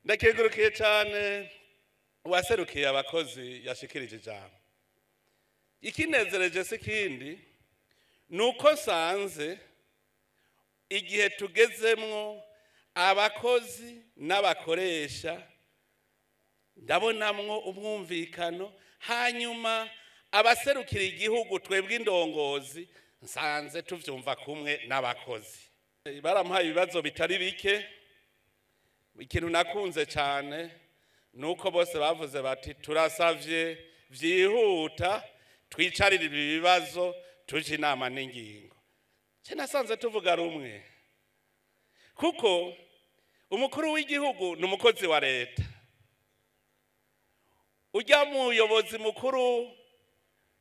Ndakengurukiye cyane uwaserukiye abakozi yashikirije ijambo. Ikinezereje si kindi, ni uko nsanze igihe tugezemwo abakozi n'abakoresha ndabonamwo umwumvikano, hanyuma abaserukira igihugu twebwe indongozi nsanze tuvyumva kumwe n'abakozi. Baramuhaye ibibazo bitari bike. Ikintu nakunze cyane nuko bose bavuze bati turasavye vyihuta twicarire ibi bibazo tuje inama n'ingingo. Ce nasanze tuvuga rumwe, kuko umukuru w'igihugu ni umukozi wa leta, ujya muyobozi mukuru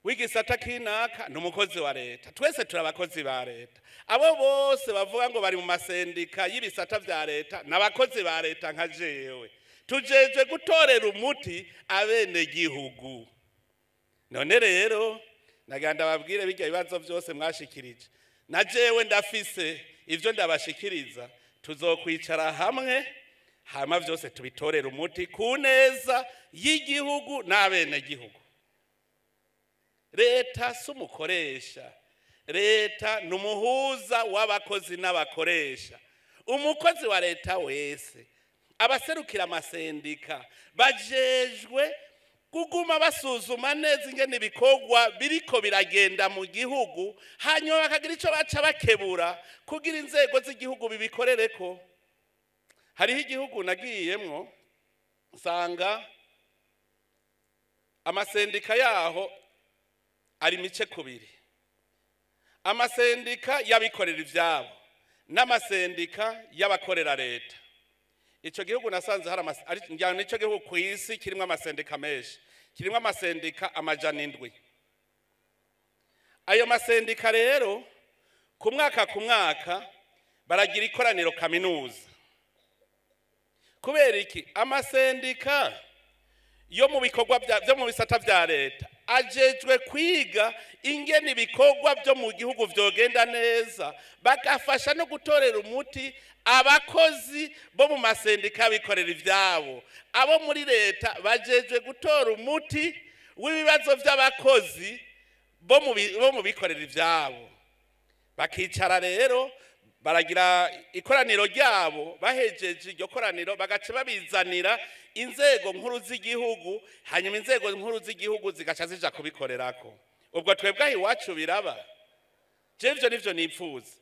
w'igisata kinaka ni umukozi wa leta, twese turi abakozi ba leta. Abo bose bavuga ngo bari mu masendika y'ibisata vya leta n'abakozi ba leta nka jewe. Tujeje gutorera umuti abenegihugu. None rero nagira ndababwire bijya bibazo byose mwashikirije, na jewe ndafise ivyo ndabashikiriza, tuzokwicara hamwe hama vyose tubitorera umuti ku neza y'igihugu n'abenegihugu. Leta si umukoresha, leta ni umuhuza w'abakozi n'abakoresha. Umukozi wa leta wese abaserukira amasendika bajejwe kuguma basuzuma neza ingene ibikorwa biriko biragenda mu gihugu, hanyuma bakagira ico baca bakebura kugira inzego z'igihugu bibikorereko. Hariho igihugu nagiyemwo nsanga amasendika yaho ari mice kubiri, amasendika y'abikorera ivyabo n'amasendika y'abakorera leta. Ico gihugu nasanze hari njyana nico gihugu ku isi kirimwo amasendika menshi, kirimwo amasendika 700. Ayo masendika rero ku mwaka ku mwaka baragira ikoraniro kaminuza. Kubera iki? Amasendika yo mu bikorwa byo mu bisata vya leta ajejwe kwiga ingene ibikorwa byo mu gihugu vyogenda neza, bagafasha no gutorera umuti abakozi bo mu masendika bikorera ivyabo. Abo muri leta bajejwe gutora umuti w'ibibazo vy'abakozi bo mu bikorera ivyabo. Bakicara rero baragira ikoraniro ryabo, bahejeje iryo koraniro bagaca babizanira inzego nkuru z'igihugu, hanyuma inzego nkuru z'igihugu zigaca zija kubikorerako. Ubwo twebwe aho iwacu biraba, je ivyo nivyo nipfuza.